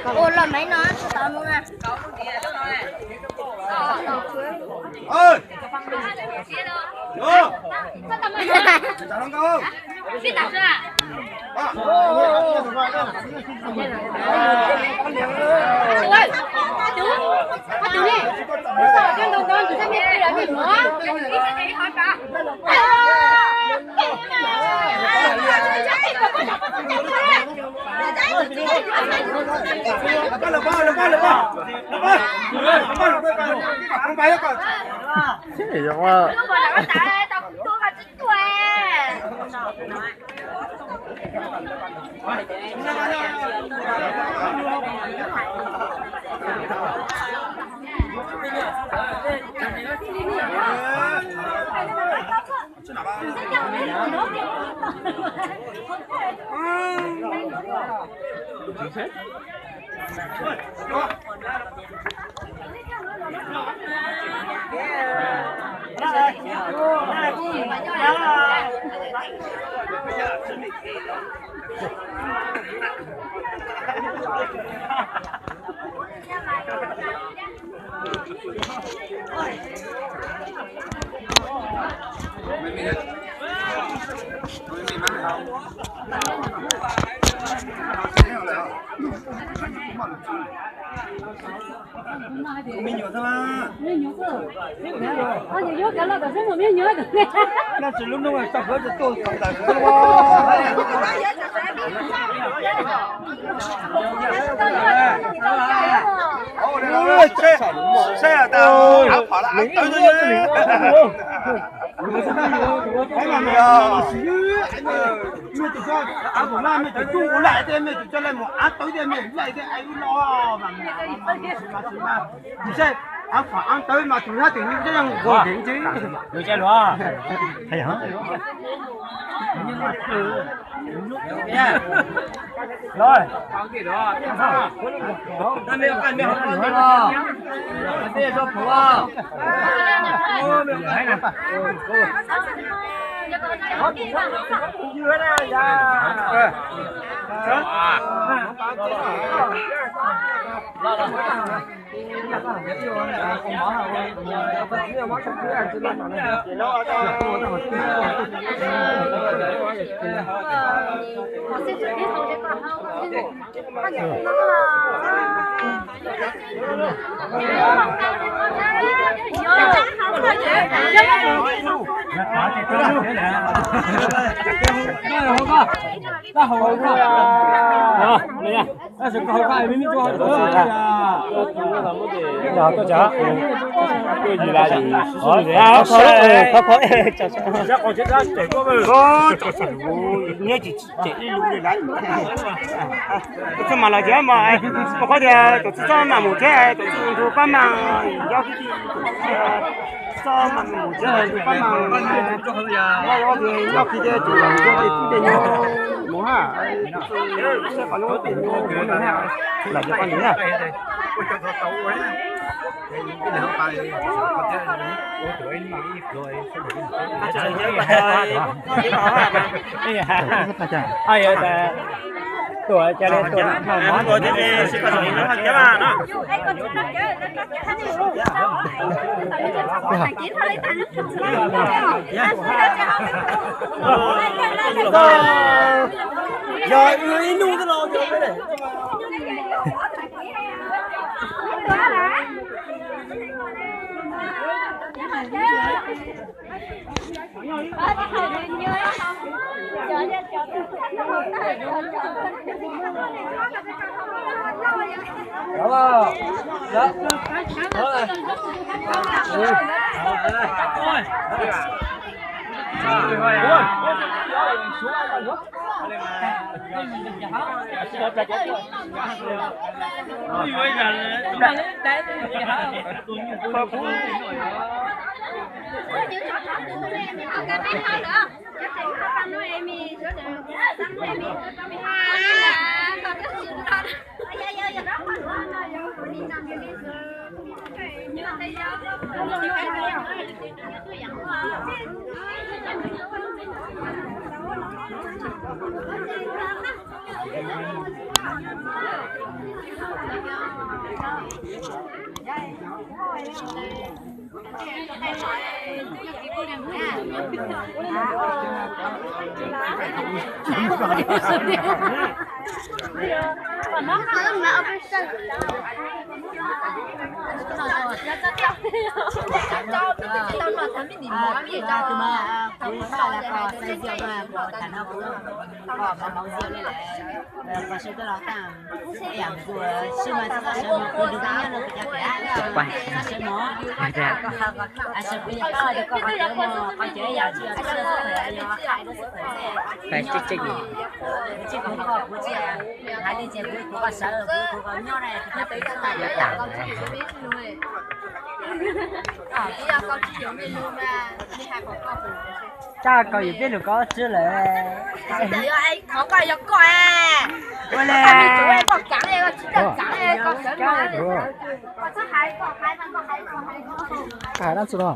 Ua los maiv no tsis tau mus na. Txoj mas los thiab mas, ua qhov tias tus txij txoj mam mus thiab tus txij ntug pab mas yog txoj mam mus thiab ntug pab mas, yog kis tias tus los mus thiab tus tej nyuag mus ha, seb qhov lub tej nyuag mus na, los thiab qhov ntawd na. Yog ib hnub los Coj koj yus peb lus koj tswb lawm. Qhov koj yog koj. Ua le. Koj hais dab tsi no?